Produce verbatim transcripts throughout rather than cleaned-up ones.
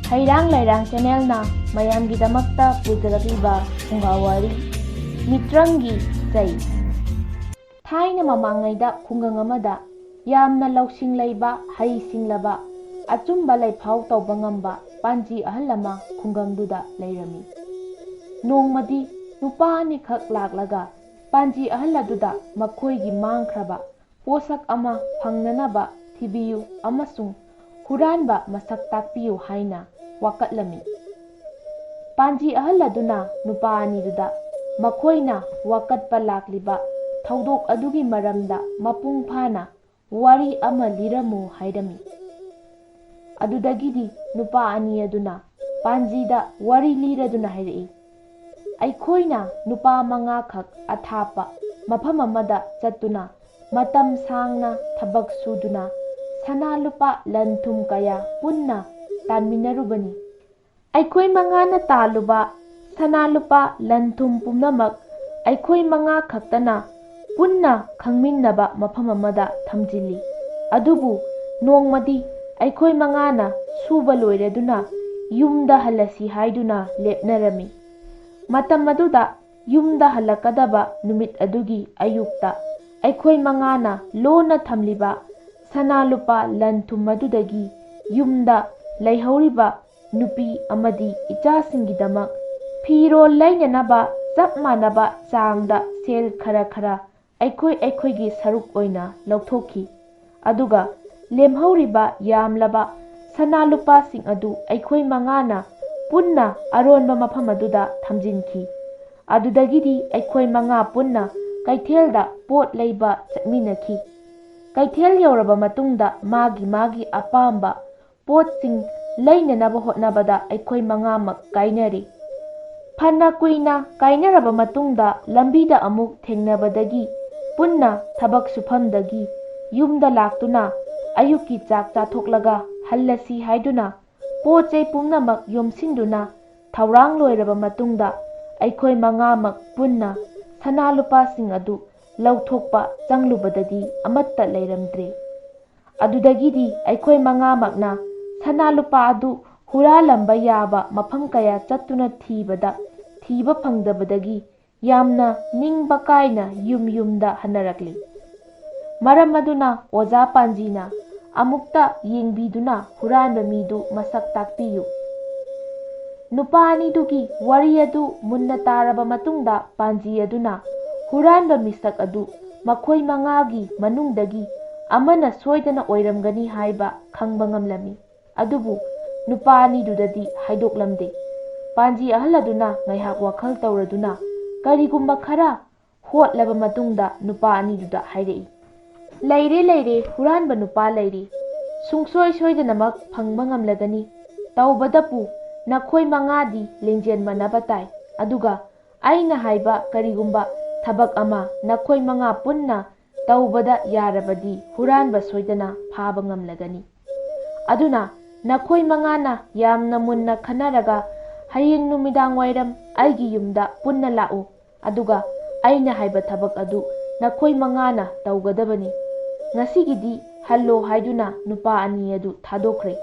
ꯍꯩꯔꯥꯡ ꯂꯩꯔꯥꯡ ꯆꯦꯅꯦꯜꯅ ꯃꯌꯥꯝꯒꯤꯗꯃꯛꯇ ꯄꯨꯖꯔꯛꯂꯤꯕ ꯐꯨꯡꯒꯥ ꯋꯥꯔꯤ, ꯃꯤꯇ꯭ꯔꯪꯒꯤ ꯆꯩ꯫ ꯊꯥꯏꯅ ꯃꯃꯥꯡꯉꯩꯗ ꯈꯨꯡꯒꯪ ꯑꯃꯗ ꯌꯥꯝꯅ ꯂꯧꯁꯤꯡ ꯂꯩꯕ, ꯍꯩ ꯁꯤꯡꯂꯕ, ꯑꯆꯨꯝꯕ ꯂꯩꯐꯥꯎ ꯇꯧꯕ ꯉꯝꯕ ꯄꯥꯟꯖꯤ ꯑꯍꯜ ꯑꯃ ꯈꯨꯡꯒꯪꯗꯨꯗ ꯂꯩꯔꯝꯃꯤ꯫ ꯅꯣꯡꯃꯗꯤ ꯅꯨꯄꯥ ꯑꯅꯤꯈꯛ ꯂꯥꯛꯂꯒ ꯄꯥꯟꯖꯤ ꯑꯍꯜ ꯑꯗꯨꯗ ꯃꯈꯣꯏꯒꯤ ꯃꯥꯡꯈ꯭ꯔꯕ ꯄꯣꯠꯁꯛ ꯑꯃ ꯐꯪꯅꯅꯕ ꯊꯤꯕꯤꯌꯨ ꯑꯃꯁꯨꯡ ꯍꯨꯔꯥꯟꯕ ꯃꯁꯛ ꯇꯥꯛꯄꯤꯌꯨ ꯍꯥꯏꯅ ꯋꯥꯀꯠꯂꯝꯃꯤ꯫ ꯄꯥꯟꯖꯤ ꯑꯍꯜ ꯑꯗꯨꯅ ꯅꯨꯄꯥ ꯑꯅꯤꯗꯨꯗ ꯃꯈꯣꯏꯅ ꯋꯥꯀꯠꯄ ꯂꯥꯛꯂꯤꯕ ꯊꯧꯗꯣꯛ ꯑꯗꯨꯒꯤ ꯃꯔꯝꯗ ꯃꯄꯨꯡ ꯐꯥꯅ ꯋꯥꯔꯤ ꯑꯃ ꯂꯤꯔꯝꯃꯨ ꯍꯥꯏꯔꯝꯃꯤ꯫ ꯑꯗꯨꯗꯒꯤꯗꯤ ꯅꯨꯄꯥ ꯑꯅꯤ ꯑꯗꯨꯅ ꯄꯥꯟꯖꯤꯗ ꯋꯥꯔꯤ ꯂꯤꯔꯗꯨꯅ ꯍꯥꯏꯔꯛꯏ, "ꯑꯩꯈꯣꯏꯅ ꯅꯨꯄꯥ ꯃꯉꯥꯈꯛ ꯑꯊꯥꯞꯄ ꯃꯐꯝ ꯑꯃꯗ ꯆꯠꯇꯨꯅ ꯃꯇꯝ ꯁꯥꯡꯅ ꯊꯕꯛ ꯁꯨꯗꯨꯅ ꯁꯅꯥ ꯂꯨꯄꯥ ꯂꯟ ꯊꯨꯝ ꯀꯌꯥ ꯄꯨꯟꯅ ꯇꯥꯟꯃꯤꯟꯅꯔꯨꯕꯅꯤ꯫ ꯑꯩꯈꯣꯏ ꯃꯉꯥꯅ ꯇꯥꯜꯂꯨꯕ ꯁꯅꯥ ꯂꯨꯄꯥ ꯂꯟ ꯊꯨꯝ ꯄꯨꯝꯅꯃꯛ ꯑꯩꯈꯣꯏ ꯃꯉꯥ ꯈꯛꯇꯅ ꯄꯨꯟꯅ ꯈꯪꯃꯤꯟꯅꯕ ꯃꯐꯝ ꯑꯃꯗ ꯊꯝꯖꯤꯜꯂꯤ꯫ ꯑꯗꯨꯕꯨ ꯅꯣꯡꯃꯗꯤ ꯑꯩꯈꯣꯏ ꯃꯉꯥꯅ ꯁꯨꯕ ꯂꯣꯏꯔꯗꯨꯅ ꯌꯨꯝꯗ ꯍꯜꯂꯁꯤ ꯍꯥꯏꯗꯨꯅ ꯂꯦꯞꯅꯔꯝꯃꯤ꯫ ꯃꯇꯝ ꯑꯗꯨꯗ ꯌꯨꯝꯗ ꯍꯜꯂꯛꯀꯗꯕ ꯅꯨꯃꯤꯠ ꯑꯗꯨꯒꯤ ꯑꯌꯨꯛꯇ ꯑꯩꯈꯣꯏ ꯃꯉꯥꯅ ꯂꯣꯟꯅ ꯊꯝꯂꯤꯕ ꯁꯅꯥ ꯂꯨꯄꯥ ꯂꯟ ꯊꯨꯝ ꯑꯗꯨꯗꯒꯤ ꯌꯨꯝꯗ ꯂꯩꯍꯧꯔꯤꯕ ꯅꯨꯄꯤ ꯑꯃꯗꯤ ꯏꯆꯥꯁꯤꯡꯒꯤꯗꯃꯛ ꯐꯤꯔꯣꯜ ꯂꯩꯅꯅꯕ ꯆꯞ ꯃꯥꯟꯅꯕ ꯆꯥꯡꯗ ꯁꯦꯜ ꯈꯔ ꯈꯔ ꯑꯩꯈꯣꯏ ꯑꯩꯈꯣꯏꯒꯤ ꯁꯔꯨꯛ ꯑꯣꯏꯅ ꯂꯧꯊꯣꯛꯈꯤ꯫ ꯑꯗꯨꯒ ꯂꯦꯝꯍꯧꯔꯤꯕ ꯌꯥꯝꯂꯕ ꯁꯅꯥ ꯂꯨꯄꯥꯁꯤꯡ ꯑꯗꯨ ꯑꯩꯈꯣꯏ ꯃꯉꯥꯅ ꯄꯨꯟꯅ ꯑꯔꯣꯟꯕ ꯃꯐꯝ ꯑꯗꯨꯗ ꯊꯝꯖꯤꯟꯈꯤ꯫ ꯑꯗꯨꯗꯒꯤꯗꯤ ꯑꯩꯈꯣꯏ ꯃꯉꯥ ꯄꯨꯟꯅ ꯀꯩꯊꯦꯜꯗ ꯄꯣꯠ ꯂꯩꯕ ꯆꯠꯃꯤꯟꯅꯈꯤ꯫ ꯀꯩꯊꯦꯜ ꯌꯧꯔꯕ ꯃꯇꯨꯡꯗ ꯃꯥꯒꯤ ꯃꯥꯒꯤ ꯑꯄꯥꯝꯕ ꯄꯣꯠꯁꯤꯡ ꯂꯩꯅꯅꯕ ꯍꯣꯠꯅꯕꯗ ꯑꯩꯈꯣꯏ ꯃꯉꯥꯃꯛ ꯀꯥꯏꯅꯔꯦ꯫ ꯐꯅ ꯀꯨꯏꯅ ꯀꯥꯏꯅꯔꯕ ꯃꯇꯨꯡꯗ ꯂꯝꯕꯤꯗ ꯑꯃꯨꯛ ꯊꯦꯡꯅꯕꯗꯒꯤ ꯄꯨꯟꯅ ꯊꯕꯛ ꯁꯨꯐꯝꯗꯒꯤ ꯌꯨꯝꯗ ꯂꯥꯛꯇꯨꯅ ꯑꯌꯨꯛꯀꯤ ꯆꯥꯛ ꯆꯥꯊꯣꯛꯂꯒ ꯍꯜꯂꯁꯤ ꯍꯥꯏꯗꯨꯅ ꯄꯣꯠ ꯆꯩ ꯄꯨꯝꯅꯃꯛ ꯌꯣꯝꯁꯤꯟꯗꯨꯅ ꯊꯧꯔꯥꯡ ꯂꯣꯏꯔꯕ ꯃꯇꯨꯡꯗ ꯑꯩꯈꯣꯏ ꯃꯉꯥꯃꯛ ꯄꯨꯟꯅ ꯁꯅꯥ ꯂꯨꯄꯥꯁꯤꯡ ꯑꯗꯨ ꯂꯧꯊꯣꯛꯄ ꯆꯪꯂꯨꯕꯗꯗꯤ ꯑꯃꯠꯇ ꯂꯩꯔꯝꯗ꯭ꯔꯦ꯫ ꯑꯗꯨꯗꯒꯤꯗꯤ ꯑꯩꯈꯣꯏ ꯃꯉꯥꯃꯛꯅ ꯁꯅꯥ ꯂꯨꯄꯥ ꯑꯗꯨ ꯍꯨꯔꯥꯜꯂꯝꯕ ꯌꯥꯕ ꯃꯐꯝ ꯀꯌꯥ ꯆꯠꯇꯨꯅ ꯊꯤꯕꯗ, ꯊꯤꯕ ꯐꯪꯗꯕꯗꯒꯤ ꯌꯥꯝꯅ ꯅꯤꯡꯕ ꯀꯥꯏꯅ ꯌꯨꯝ ꯌꯨꯝꯗ ꯍꯟꯅꯔꯛꯂꯤ꯫ ꯃꯔꯝ ꯑꯗꯨꯅ ꯑꯣꯖꯥ ꯄꯥꯟꯖꯤꯅ ꯑꯃꯨꯛꯇ ꯌꯦꯡꯕꯤꯗꯨꯅ ꯍꯨꯔꯥꯟꯕ ꯃꯤꯗꯨ ꯃꯁꯛ ꯇꯥꯛꯄꯤꯌꯨ꯫ ꯅꯨꯄꯥ ꯑꯅꯤꯗꯨꯒꯤ ꯋꯥꯔꯤ ꯑꯗꯨ ꯃꯨꯟꯅ ꯇꯥꯔꯕ ꯃꯇꯨꯡꯗ ꯄꯥꯟꯖꯤ ꯑꯗꯨꯅ ꯍꯨꯔꯥꯟꯕ ꯃꯤꯁꯛ ꯑꯗꯨ ꯃꯈꯣꯏ ꯃꯉꯥꯒꯤ ꯃꯅꯨꯡꯗꯒꯤ ꯑꯃꯅ ꯁꯣꯏꯗꯅ ꯑꯣꯏꯔꯝꯒꯅꯤ ꯍꯥꯏꯕ ꯈꯪꯕ ꯉꯝꯂꯝꯃꯤ꯫ ꯑꯗꯨꯕꯨ ꯅꯨꯄꯥ ꯑꯅꯤꯗꯨꯗꯗꯤ ꯍꯥꯏꯗꯣꯛꯂꯝꯗꯦ꯫ ꯄꯥꯟꯖꯤ ꯑꯍꯜ ꯑꯗꯨꯅ ꯉꯥꯏꯍꯥꯛ ꯋꯥꯈꯜ ꯇꯧꯔꯗꯨꯅ ꯀꯔꯤꯒꯨꯝꯕ ꯈꯔ ꯍꯣꯠꯂꯕ ꯃꯇꯨꯡꯗ ꯅꯨꯄꯥ ꯑꯅꯤꯗꯨꯗ ꯍꯥꯏꯔꯛꯏ, "ꯂꯩꯔꯦ, ꯂꯩꯔꯦ, ꯍꯨꯔꯥꯟꯕ ꯅꯨꯄꯥ ꯂꯩꯔꯦ꯫ ꯁꯨꯡꯁꯣꯏ ꯁꯣꯏꯗꯅꯃꯛ ꯐꯪꯕ ꯉꯝꯂꯒꯅꯤ꯫ ꯇꯧꯕꯗꯄꯨ ꯅꯈꯣꯏ ꯃꯉꯥꯗꯤ ꯂꯤꯡꯖꯦꯜ ꯃꯥꯟꯅꯕ ꯇꯥꯏ꯫ ꯑꯗꯨꯒ ꯑꯩꯅ ꯍꯥꯏꯕ ꯀꯔꯤꯒꯨꯝꯕ ꯊꯕꯛ ꯑꯃ ꯅꯈꯣꯏ ꯃꯉꯥ ꯄꯨꯟꯅ ꯇꯧꯕꯗ ꯌꯥꯔꯕꯗꯤ ꯍꯨꯔꯥꯟꯕ ꯁꯣꯏꯗꯅ ꯐꯥꯕ ꯉꯝꯂꯒꯅꯤ꯫ ꯑꯗꯨꯅ ꯅꯈꯣꯏ ꯃꯉꯥꯅ ꯌꯥꯝꯅ ꯃꯨꯟꯅ ꯈꯟꯅꯔꯒ ꯍꯌꯦꯡ ꯅꯨꯃꯤꯗꯥꯡ ꯋꯥꯏꯔꯝ ꯑꯩꯒꯤ ꯌꯨꯝꯗ ꯄꯨꯟꯅ ꯂꯥꯛꯎ꯫ ꯑꯗꯨꯒ ꯑꯩꯅ ꯍꯥꯏꯕ ꯊꯕꯛ ꯑꯗꯨ ꯅꯈꯣꯏ ꯃꯉꯥꯅ ꯇꯧꯒꯗꯕꯅꯤ꯫ ꯉꯁꯤꯒꯤꯗꯤ ꯍꯜꯂꯣ" ꯍꯥꯏꯗꯨꯅ ꯅꯨꯄꯥ ꯑꯅꯤ ꯑꯗꯨ ꯊꯥꯗꯣꯛꯈ꯭ꯔꯦ꯫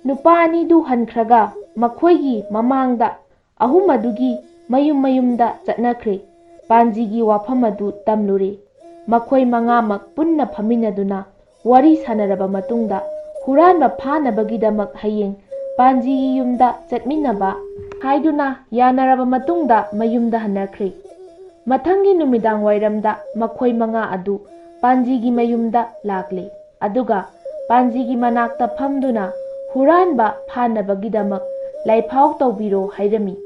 ꯅꯨꯄꯥ ꯑꯅꯤꯗꯨ ꯍꯟꯈ꯭ꯔꯒ ꯃꯈꯣꯏꯒꯤ ꯃꯃꯥꯡꯗ ꯑꯍꯨꯝ ꯑꯗꯨꯒꯤ ꯃꯌꯨꯝ ꯃꯌꯨꯝꯗ ꯆꯠꯅꯈ꯭ꯔꯦ꯫ ꯄꯥꯟꯖꯤꯒꯤ ꯋꯥꯐꯝ ꯑꯗꯨ ꯇꯝꯂꯨꯔꯦ꯫ ꯃꯈꯣꯏ ꯃꯉꯥꯃꯛ ꯄꯨꯟꯅ ꯐꯝꯃꯤꯟꯅꯗꯨꯅ ꯋꯥꯔꯤ ꯁꯥꯟꯅꯔꯕ ꯃꯇꯨꯡꯗ ꯍꯨꯔꯥꯟꯕ ꯐꯥꯅꯕꯒꯤꯗꯃꯛ ꯍꯌꯦꯡ ꯄꯥꯟꯖꯤꯒꯤ ꯌꯨꯝꯗ ꯆꯠꯃꯤꯟꯅꯕ ꯍꯥꯏꯗꯨꯅ ꯌꯥꯅꯔꯕ ꯃꯇꯨꯡꯗ ꯃꯌꯨꯝꯗ ꯍꯟꯅꯈ꯭ꯔꯦ꯫ ꯃꯊꯪꯒꯤ ꯅꯨꯃꯤꯗꯥꯡ ꯋꯥꯏꯔꯝꯗ ꯃꯈꯣꯏ ꯃꯉꯥ ꯑꯗꯨ ꯄꯥꯟꯖꯤꯒꯤ ꯃꯌꯨꯝꯗ ꯂꯥꯛꯂꯦ꯫ ꯑꯗꯨꯒ ꯄꯥꯟꯖꯤꯒꯤ ꯃꯅꯥꯛꯇ ꯐꯝꯗꯨꯅ ꯍꯨꯔꯥꯟꯕ ꯐꯥꯅꯕꯒꯤꯗꯃꯛ ꯂꯥꯏꯐꯥꯎ ꯇꯧꯕꯤꯔꯣ ꯍꯥꯏꯔꯝꯃꯤ꯫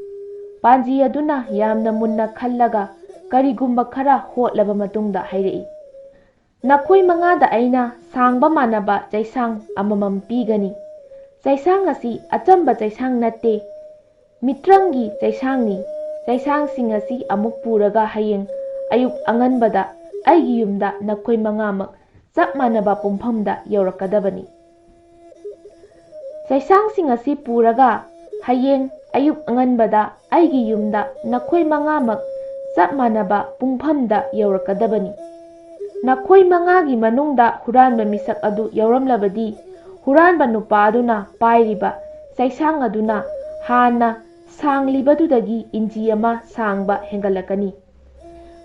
ꯄꯥꯟꯖꯤ ꯑꯗꯨꯅ ꯌꯥꯝꯅ ꯃꯨꯟꯅ ꯈꯜꯂꯒ ꯀꯔꯤꯒꯨꯝꯕ ꯈꯔ ꯍꯣꯠꯂꯕ ꯃꯇꯨꯡꯗ ꯍꯥꯏꯔꯛꯏ, "ꯅꯈꯣꯏ ꯃꯉꯥꯗ ꯑꯩꯅ ꯁꯥꯡꯕ ꯃꯥꯟꯅꯕ ꯆꯩꯁꯥꯡ ꯑꯃꯃꯝ ꯄꯤꯒꯅꯤ꯫ ꯆꯩꯁꯥꯡ ꯑꯁꯤ ꯑꯆꯝꯕ ꯆꯩꯁꯥꯡ ꯅꯠꯇꯦ, ꯃꯤꯇ꯭ꯔꯪꯒꯤ ꯆꯩꯁꯥꯡꯅꯤ꯫ ꯆꯩꯁꯥꯡꯁꯤꯡ ꯑꯁꯤ ꯑꯃꯨꯛ ꯄꯨꯔꯒ ꯍꯌꯦꯡ ꯑꯌꯨꯛ ꯑꯉꯟꯕꯗ ꯑꯩꯒꯤ ꯌꯨꯝꯗ ꯅꯈꯣꯏ ꯃꯉꯥꯃꯛ ꯆꯞ ꯃꯥꯟꯅꯕ ꯄꯨꯡꯐꯝꯗ ꯌꯧꯔꯛꯀꯗꯕꯅꯤ꯫ ꯆꯩꯁꯥꯡꯁꯤꯡ ꯑꯁꯤ ꯄꯨꯔꯒ ꯍꯌꯦꯡ ꯑꯌꯨꯛ ꯑꯉꯟꯕꯗ ꯑꯩꯒꯤ ꯌꯨꯝꯗ ꯅꯈꯣꯏ ꯃꯉꯥꯃꯛ ꯆꯞ ꯃꯥꯟꯅꯕ ꯄꯨꯡꯐꯝꯗ ꯌꯧꯔꯛꯀꯗꯕꯅꯤ꯫ ꯅꯈꯣꯏ ꯃꯉꯥꯒꯤ ꯃꯅꯨꯡꯗ ꯍꯨꯔꯥꯟꯕ ꯃꯤꯁꯛ ꯑꯗꯨ ꯌꯥꯎꯔꯝꯂꯕꯗꯤ ꯍꯨꯔꯥꯟꯕ ꯅꯨꯄꯥ ꯑꯗꯨꯅ ꯄꯥꯏꯔꯤꯕ ꯆꯩꯁꯥꯡ ꯑꯗꯨꯅ ꯍꯥꯟꯅ ꯁꯥꯡꯂꯤꯕꯗꯨꯗꯒꯤ ꯏꯟꯆꯤ ꯑꯃ ꯁꯥꯡꯕ ꯍꯦꯟꯒꯠꯂꯛꯀꯅꯤ꯫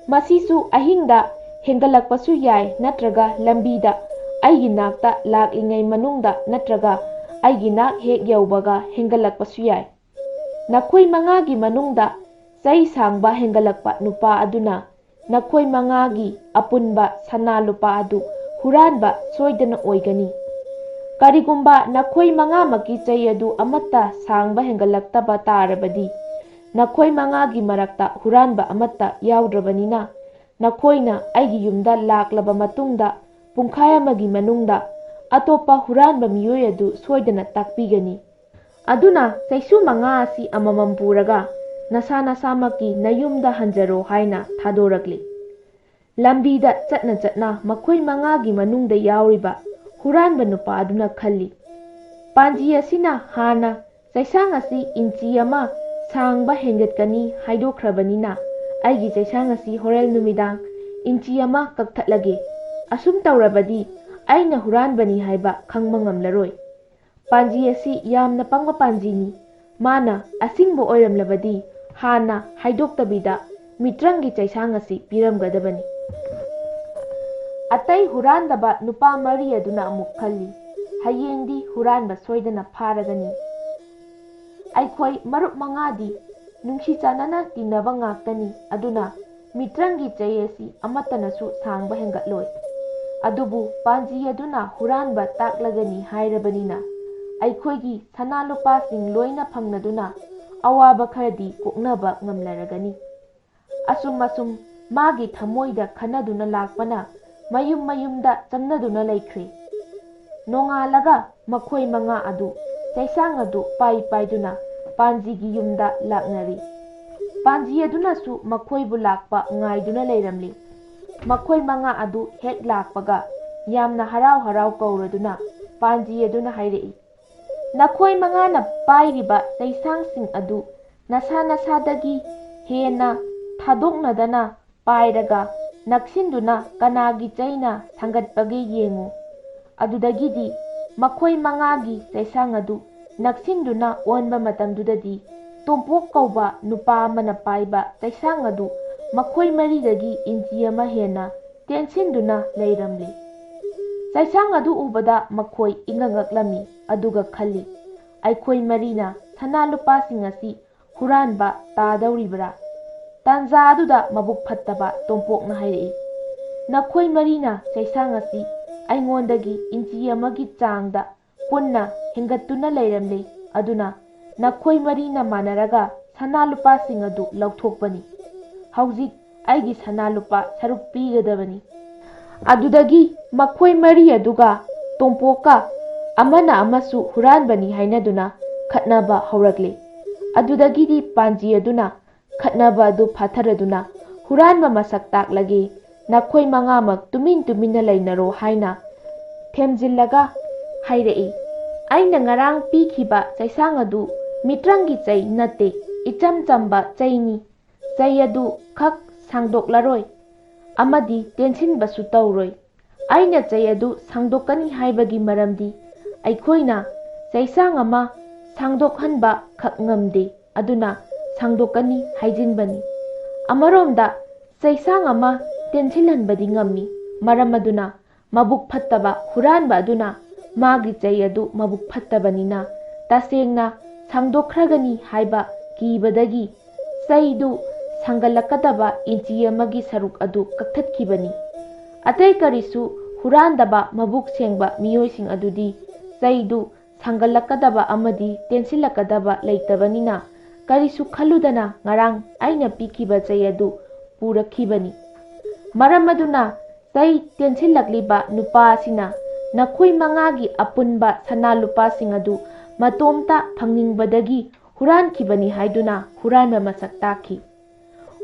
ꯃꯁꯤꯁꯨ ꯑꯍꯤꯡꯗ ꯍꯦꯟꯒꯠꯂꯛꯄꯁꯨ ꯌꯥꯏ, ꯅꯠꯇ꯭ꯔꯒ ꯂꯝꯕꯤꯗ ꯑꯩꯒꯤ ꯅꯥꯛꯇ ꯂꯥꯛꯂꯤꯉꯩ ꯃꯅꯨꯡꯗ ꯅꯠꯇ꯭ꯔꯒ ꯑꯩꯒꯤ ꯅꯥꯛ ꯍꯦꯛ ꯌꯧꯕꯒ ꯍꯦꯟꯒꯠꯂꯛꯄꯁꯨ ꯌꯥꯏ꯫ ꯅꯈꯣꯏ ꯃꯉꯥꯒꯤ ꯃꯅꯨꯡꯗ ꯆꯩ ꯁꯥꯡꯕ ꯍꯦꯟꯒꯠꯂꯛꯄ ꯅꯨꯄꯥ ꯑꯗꯨꯅ ꯅꯈꯣꯏ ꯃꯉꯥꯒꯤ ꯑꯄꯨꯟꯕ ꯁꯅꯥ ꯂꯨꯄꯥ ꯑꯗꯨ ꯍꯨꯔꯥꯟꯕ ꯁꯣꯏꯗꯅ ꯑꯣꯏꯒꯅꯤ꯫ ꯀꯔꯤꯒꯨꯝꯕ ꯅꯈꯣꯏ ꯃꯉꯥꯃꯛꯀꯤ ꯆꯩ ꯑꯗꯨ ꯑꯃꯠꯇ ꯁꯥꯡꯕ ꯍꯦꯟꯒꯠꯂꯛꯇꯕ ꯇꯥꯔꯕꯗꯤ, ꯅꯈꯣꯏ ꯃꯉꯥꯒꯤ ꯃꯔꯛꯇ ꯍꯨꯔꯥꯟꯕ ꯑꯃꯠꯇ ꯌꯥꯎꯗ꯭ꯔꯕꯅꯤꯅ, ꯅꯈꯣꯏꯅ ꯑꯩꯒꯤ ꯌꯨꯝꯗ ꯂꯥꯛꯂꯕ ꯃꯇꯨꯡꯗ ꯄꯨꯡꯈꯥꯏ ꯑꯃꯒꯤ ꯃꯅꯨꯡꯗ ꯑꯇꯣꯞꯄ ꯍꯨꯔꯥꯟꯕ ꯃꯤꯑꯣꯏ ꯑꯗꯨ ꯁꯣꯏꯗꯅ ꯇꯥꯛꯄꯤꯒꯅꯤ꯫ ꯑꯗꯨꯅ ꯆꯩꯁꯨ ꯃꯉꯥ ꯑꯁꯤ ꯑꯃꯃꯝ ꯄꯨꯔꯒ ꯅꯁꯥ ꯅꯁꯥꯃꯛꯀꯤ ꯅꯌꯨꯝꯗ ꯍꯟꯖꯔꯣ ꯍꯥꯏꯅ ꯊꯥꯗꯣꯔꯛꯂꯤ꯫ ꯂꯝꯕꯤꯗ ꯆꯠꯅ ꯆꯠꯅ ꯃꯈꯣꯏ ꯃꯉꯥꯒꯤ ꯃꯅꯨꯡꯗ ꯌꯥꯎꯔꯤꯕ ꯍꯨꯔꯥꯟꯕ ꯅꯨꯄꯥ ꯑꯗꯨꯅ ꯈꯜꯂꯤ, "ꯄꯥꯟꯖꯤ ꯑꯁꯤꯅ ꯍꯥꯟꯅ ꯆꯩꯁꯥꯡ ꯑꯁꯤ ꯏꯟꯆꯤ ꯑꯃ ꯁꯥꯡꯕ ꯍꯦꯟꯒꯠꯀꯅꯤ ꯍꯥꯏꯗꯣꯛꯈ꯭ꯔꯕꯅꯤꯅ, ꯑꯩꯒꯤ ꯆꯩꯁꯥꯡ ꯑꯁꯤ ꯍꯣꯔꯦꯟ ꯅꯨꯃꯤꯗꯥꯡ ꯏꯟꯆꯤ ꯑꯃ ꯀꯛꯊꯠꯂꯒꯦ꯫ ꯑꯁꯨꯝ ꯇꯧꯔꯕꯗꯤ ꯑꯩꯅ ꯍꯨꯔꯥꯟꯕꯅꯤ ꯍꯥꯏꯕ ꯈꯪꯕ ꯉꯝꯂꯔꯣꯏ꯫ ꯄꯥꯟꯖꯤ ꯑꯁꯤ ꯌꯥꯝꯅ ꯄꯪꯕ ꯄꯥꯟꯖꯤꯅꯤ꯫ ꯃꯥꯅ ꯑꯁꯤꯡꯕ ꯑꯣꯏꯔꯝꯂꯕꯗꯤ ꯍꯥꯟꯅ ꯍꯥꯏꯗꯣꯛꯇꯕꯤꯗ ꯃꯤꯇ꯭ꯔꯪꯒꯤ ꯆꯩꯁꯥꯡ ꯑꯁꯤ ꯄꯤꯔꯝꯒꯗꯕꯅꯤ"꯫ ꯑꯇꯩ ꯍꯨꯔꯥꯟꯗꯕ ꯅꯨꯄꯥ ꯃꯔꯤ ꯑꯗꯨꯅ ꯑꯃꯨꯛ ꯈꯜꯂꯤ, "ꯍꯌꯦꯡꯗꯤ ꯍꯨꯔꯥꯟꯕ ꯁꯣꯏꯗꯅ ꯐꯥꯔꯒꯅꯤ꯫ ꯑꯩꯈꯣꯏ ꯃꯔꯨꯞ ꯃꯉꯥꯗꯤ ꯅꯨꯡꯁꯤ ꯆꯥꯟꯅꯅ ꯇꯤꯟꯅꯕ ꯉꯥꯛꯇꯅꯤ, ꯑꯗꯨꯅ ꯃꯤꯇ꯭ꯔꯪꯒꯤ ꯆꯩ ꯑꯁꯤ ꯑꯃꯠꯇꯅꯁꯨ ꯁꯥꯡꯕ ꯍꯦꯟꯒꯠꯂꯣꯏ꯫ ꯑꯗꯨꯕꯨ ꯄꯥꯟꯖꯤ ꯑꯗꯨꯅ ꯍꯨꯔꯥꯟꯕ ꯇꯥꯛꯂꯒꯅꯤ ꯍꯥꯏꯔꯕꯅꯤꯅ, ꯑꯩꯈꯣꯏꯒꯤ ꯁꯅꯥ ꯂꯨꯄꯥꯁꯤꯡ ꯂꯣꯏꯅ ꯐꯪꯂꯗꯨꯅ ꯑꯋꯥꯕ ꯈꯔꯗꯤ ꯀꯣꯛꯅꯕ ꯉꯝꯂꯔꯒꯅꯤ"꯫ ꯑꯁꯨꯝ ꯑꯁꯨꯝ ꯃꯥꯒꯤ ꯊꯃꯣꯏꯗ ꯈꯟꯅꯗꯨꯅ ꯂꯥꯛꯄꯅ ꯃꯌꯨꯝ ꯃꯌꯨꯝꯗ ꯆꯪꯅꯗꯨꯅ ꯂꯩꯈ꯭ꯔꯦ꯫ ꯅꯣꯡꯉꯥꯜꯂꯒ ꯃꯈꯣꯏ ꯃꯉꯥ ꯑꯗꯨ ꯆꯩꯁꯥꯡ ꯑꯗꯨ ꯄꯥꯏ ꯄꯥꯏꯗꯨꯅ ꯄꯥꯟꯖꯤꯒꯤ ꯌꯨꯝꯗ ꯂꯥꯛꯅꯔꯤ꯫ ꯄꯥꯟꯖꯤ ꯑꯗꯨꯅꯁꯨ ꯃꯈꯣꯏꯕꯨ ꯂꯥꯛꯄ ꯉꯥꯏꯗꯨꯅ ꯂꯩꯔꯝꯂꯤ꯫ ꯃꯈꯣꯏ ꯃꯉꯥ ꯑꯗꯨ ꯍꯦꯛ ꯂꯥꯛꯄꯒ ꯌꯥꯝꯅ ꯍꯔꯥꯎ ꯍꯔꯥꯎ ꯀꯧꯔꯗꯨꯅ ꯄꯥꯟꯖꯤ ꯑꯗꯨꯅ ꯍꯥꯏꯔꯛꯏ, "ꯅꯈꯣꯏ ꯃꯉꯥꯅ ꯄꯥꯏꯔꯤꯕ ꯆꯩꯁꯥꯡꯁꯤꯡ ꯑꯗꯨ ꯅꯁꯥ ꯅꯁꯥꯗꯒꯤ ꯍꯦꯟꯅ ꯊꯥꯗꯣꯛꯅꯗꯅ ꯄꯥꯏꯔꯒ ꯅꯛꯁꯤꯟꯗꯨꯅ ꯀꯅꯥꯒꯤ ꯆꯩꯅ ꯊꯥꯡꯒꯠꯄꯒꯦ ꯌꯦꯡꯉꯨ꯫ ꯑꯗꯨꯗꯒꯤꯗꯤ ꯃꯈꯣꯏ ꯃꯉꯥꯒꯤ ꯆꯩꯁꯥꯡ ꯑꯗꯨ ꯅꯛꯁꯤꯟꯗꯨꯅ ꯑꯣꯟꯕ ꯃꯇꯝꯗꯨꯗꯗꯤ, ꯇꯣꯝꯄꯣꯛ ꯀꯧꯕ ꯅꯨꯄꯥ ꯑꯃꯅ ꯄꯥꯏꯕ ꯆꯩꯁꯥꯡ ꯑꯗꯨ ꯃꯈꯣꯏ ꯃꯔꯤꯗꯒꯤ ꯏꯟꯆꯤ ꯑꯃ ꯍꯦꯟꯅ ꯇꯦꯟꯁꯤꯟꯗꯨꯅ ꯂꯩꯔꯝꯂꯦ꯫ ꯆꯩꯁꯥꯡ ꯑꯗꯨ ꯎꯕꯗ ꯃꯈꯣꯏ ꯏꯉꯛ ꯉꯛꯂꯝꯃꯤ, ꯑꯗꯨꯒ ꯈꯜꯂꯤ, "ꯑꯩꯈꯣꯏ ꯃꯔꯤꯅ ꯁꯅꯥ ꯂꯨꯄꯥꯁꯤꯡ ꯑꯁꯤ ꯍꯨꯔꯥꯟꯕ ꯇꯥꯗꯧꯔꯤꯕ꯭ꯔꯥ?" ꯇꯥꯟꯖꯥ ꯑꯗꯨꯗ ꯃꯕꯨꯛ ꯐꯠꯇꯕ ꯇꯣꯝꯄꯣꯛꯅ ꯍꯥꯏꯔꯛꯏ, "ꯅꯈꯣꯏ ꯃꯔꯤꯅ ꯆꯩꯁꯥꯡ ꯑꯁꯤ ꯑꯩꯉꯣꯟꯗꯒꯤ ꯏꯟꯆꯤ ꯑꯃꯒꯤ ꯆꯥꯡꯗ ꯄꯨꯟꯅ ꯍꯦꯟꯒꯠꯇꯨꯅ ꯂꯩꯔꯝꯂꯦ, ꯑꯗꯨꯅ ꯅꯈꯣꯏ ꯃꯔꯤꯅ ꯃꯥꯟꯅꯔꯒ ꯁꯅꯥ ꯂꯨꯄꯥꯁꯤꯡ ꯑꯗꯨ ꯂꯧꯊꯣꯛꯄꯅꯤ꯫ ꯍꯧꯖꯤꯛ ꯑꯩꯒꯤ ꯁꯅꯥ ꯂꯨꯄꯥ ꯁꯔꯨꯛ ꯄꯤꯒꯗꯕꯅꯤ꯫" ꯑꯗꯨꯗꯒꯤ ꯃꯈꯣꯏ ꯃꯔꯤ ꯑꯗꯨꯒ ꯇꯣꯝꯄꯣꯛꯀ ꯑꯃꯅ ꯑꯃꯁꯨ ꯍꯨꯔꯥꯟꯕꯅꯤ ꯍꯥꯏꯅꯗꯨꯅ ꯈꯠꯅꯕ ꯍꯧꯔꯛꯂꯦ꯫ ꯑꯗꯨꯗꯒꯤꯗꯤ ꯄꯥꯟꯖꯤ ꯑꯗꯨꯅ ꯈꯠꯅꯕ ꯑꯗꯨ ꯐꯥꯊꯔꯗꯨꯅ, "ꯍꯨꯔꯥꯟꯕ ꯃꯁꯛ ꯇꯥꯛꯂꯒꯦ, ꯅꯈꯣꯏ ꯃꯉꯥꯃꯛ ꯇꯨꯃꯤꯟ ꯇꯨꯃꯤꯟꯅ ꯂꯩꯅꯔꯣ" ꯍꯥꯏꯅ ꯊꯦꯝꯖꯤꯜꯂꯒ ꯍꯥꯏꯔꯛꯏ, "ꯑꯩꯅ ꯉꯔꯥꯡ ꯄꯤꯈꯤꯕ ꯆꯩꯁꯥꯡ ꯑꯗꯨ ꯃꯤꯇ꯭ꯔꯪꯒꯤ ꯆꯩ ꯅꯠꯇꯦ, ꯏꯆꯝ ꯆꯝꯕ ꯆꯩꯅꯤ꯫ ꯆꯩ ꯑꯗꯨ ꯈꯛ ꯁꯥꯡꯗꯣꯛꯂꯔꯣꯏ ꯑꯃꯗꯤ ꯇꯦꯟꯁꯤꯟꯕꯁꯨ ꯇꯧꯔꯣꯏ꯫ ꯑꯩꯅ ꯆꯩ ꯑꯗꯨ ꯁꯥꯡꯗꯣꯛꯀꯅꯤ ꯍꯥꯏꯕꯒꯤ ꯃꯔꯝꯗꯤ ꯑꯩꯈꯣꯏꯅ ꯆꯩꯁꯥꯡ ꯑꯃ ꯁꯥꯡꯗꯣꯛꯍꯟꯕ ꯈꯛ ꯉꯝꯗꯦ, ꯑꯗꯨꯅ ꯁꯥꯡꯗꯣꯛꯀꯅꯤ ꯍꯥꯏꯖꯤꯟꯕꯅꯤ꯫ ꯑꯃꯔꯣꯝꯗ ꯆꯩꯁꯥꯡ ꯑꯃ ꯇꯦꯟꯁꯤꯜꯍꯟꯕꯗꯤ ꯉꯝꯃꯤ, ꯃꯔꯝ ꯑꯗꯨꯅ ꯃꯕꯨꯛ ꯐꯠꯇꯕ ꯍꯨꯔꯥꯟꯕ ꯑꯗꯨꯅ ꯃꯥꯒꯤ ꯆꯩ ꯑꯗꯨ ꯃꯕꯨꯛ ꯐꯠꯇꯕꯅꯤꯅ ꯇꯁꯦꯡꯅ ꯁꯥꯡꯗꯣꯛꯈ꯭ꯔꯒꯅꯤ ꯍꯥꯏꯕ ꯀꯤꯕꯗꯒꯤ ꯆꯩꯗꯨ ꯁꯥꯡꯒꯠꯂꯛꯀꯗꯕ ꯏꯟꯆꯤ ꯑꯃꯒꯤ ꯁꯔꯨꯛ ꯑꯗꯨ ꯀꯛꯊꯠꯈꯤꯕꯅꯤ꯫" ꯑꯇꯩ ꯀꯔꯤꯁꯨ ꯍꯨꯔꯥꯟꯗꯕ ꯃꯕꯨꯛ ꯁꯦꯡꯕ ꯃꯤꯑꯣꯏꯁꯤꯡ ꯑꯗꯨꯗꯤ ꯆꯩꯗꯨ ꯁꯥꯡꯒꯠꯂꯛꯀꯗꯕ ꯑꯃꯗꯤ ꯇꯦꯟꯁꯤꯜꯂꯛꯀꯗꯕ ꯂꯩꯇꯕꯅꯤꯅ, ꯀꯔꯤꯁꯨ ꯈꯜꯂꯨꯗꯅ ꯉꯔꯥꯡ ꯑꯩꯅ ꯄꯤꯈꯤꯕ ꯆꯩ ꯑꯗꯨ ꯄꯨꯔꯛꯈꯤꯕꯅꯤ꯫ ꯃꯔꯝ ꯑꯗꯨꯅ ꯆꯩ ꯇꯦꯟꯁꯤꯜꯂꯛꯂꯤꯕ ꯅꯨꯄꯥ ꯑꯁꯤꯅ ꯅꯈꯣꯏ ꯃꯉꯥꯒꯤ ꯑꯄꯨꯟꯕ ꯁꯅꯥ ꯂꯨꯄꯥꯁꯤꯡ ꯑꯗꯨ ꯃꯇꯣꯝꯇ ꯐꯪꯅꯤꯡꯕꯗꯒꯤ ꯍꯨꯔꯥꯟꯈꯤꯕꯅꯤ ꯍꯥꯏꯗꯨꯅ ꯍꯨꯔꯥꯟꯕ ꯃꯁꯛ ꯇꯥꯛꯈꯤ꯫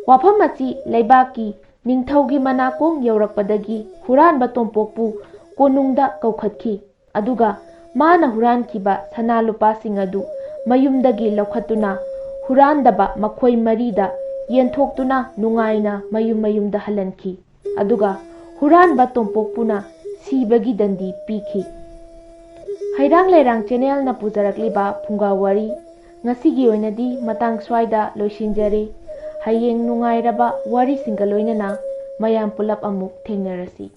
ꯋꯥꯐꯝ ꯑꯁꯤ ꯂꯩꯕꯥꯛꯀꯤ ꯅꯤꯡꯊꯧꯒꯤ ꯃꯅꯥꯀꯣꯡ ꯌꯧꯔꯛꯄꯗꯒꯤ ꯍꯨꯔꯥꯟꯕ ꯇꯣꯝꯄꯣꯛꯄꯨ ꯀꯣꯅꯨꯡꯗ ꯀꯧꯈꯠꯈꯤ꯫ ꯑꯗꯨꯒ ꯃꯥꯅ ꯍꯨꯔꯥꯟꯈꯤꯕ ꯁꯅꯥ ꯂꯨꯄꯥꯁꯤꯡ ꯑꯗꯨ ꯃꯌꯨꯝꯗꯒꯤ ꯂꯧꯈꯠꯇꯨꯅ ꯍꯨꯔꯥꯟꯗꯕ ꯃꯈꯣꯏ ꯃꯔꯤꯗ ꯌꯦꯟꯊꯣꯛꯇꯨꯅ ꯅꯨꯡꯉꯥꯏꯅ ꯃꯌꯨꯝ ꯃꯌꯨꯝꯗ ꯍꯜꯍꯟꯈꯤ꯫ ꯑꯗꯨꯒ ꯍꯨꯔꯥꯟꯕ ꯇꯣꯝꯄꯣꯛꯄꯨꯅ ꯁꯤꯕꯒꯤ ꯗꯟꯗꯤ ꯄꯤꯈꯤ꯫ ꯏꯔꯥꯡ ꯂꯩꯔꯥꯡ ꯆꯦꯅꯦꯜꯅ ꯄꯨꯖꯔꯛꯂꯤꯕ ꯐꯨꯡꯒꯥ ꯋꯥꯔꯤ ꯉꯁꯤꯒꯤ ꯑꯣꯏꯅꯗꯤ ꯃꯇꯥꯡ ꯁ꯭ꯋꯥꯏꯗ ꯂꯣꯏꯁꯤꯟꯖꯔꯦ꯫ ꯍꯌꯦꯡ ꯅꯨꯡꯉꯥꯏꯔꯕ ꯋꯥꯔꯤꯁꯤꯡꯒ ꯂꯣꯏꯅꯅ ꯃꯌꯥꯝ ꯄꯨꯂꯞ ꯑꯃꯨꯛ ꯊꯦꯡꯅꯔꯁꯤ꯫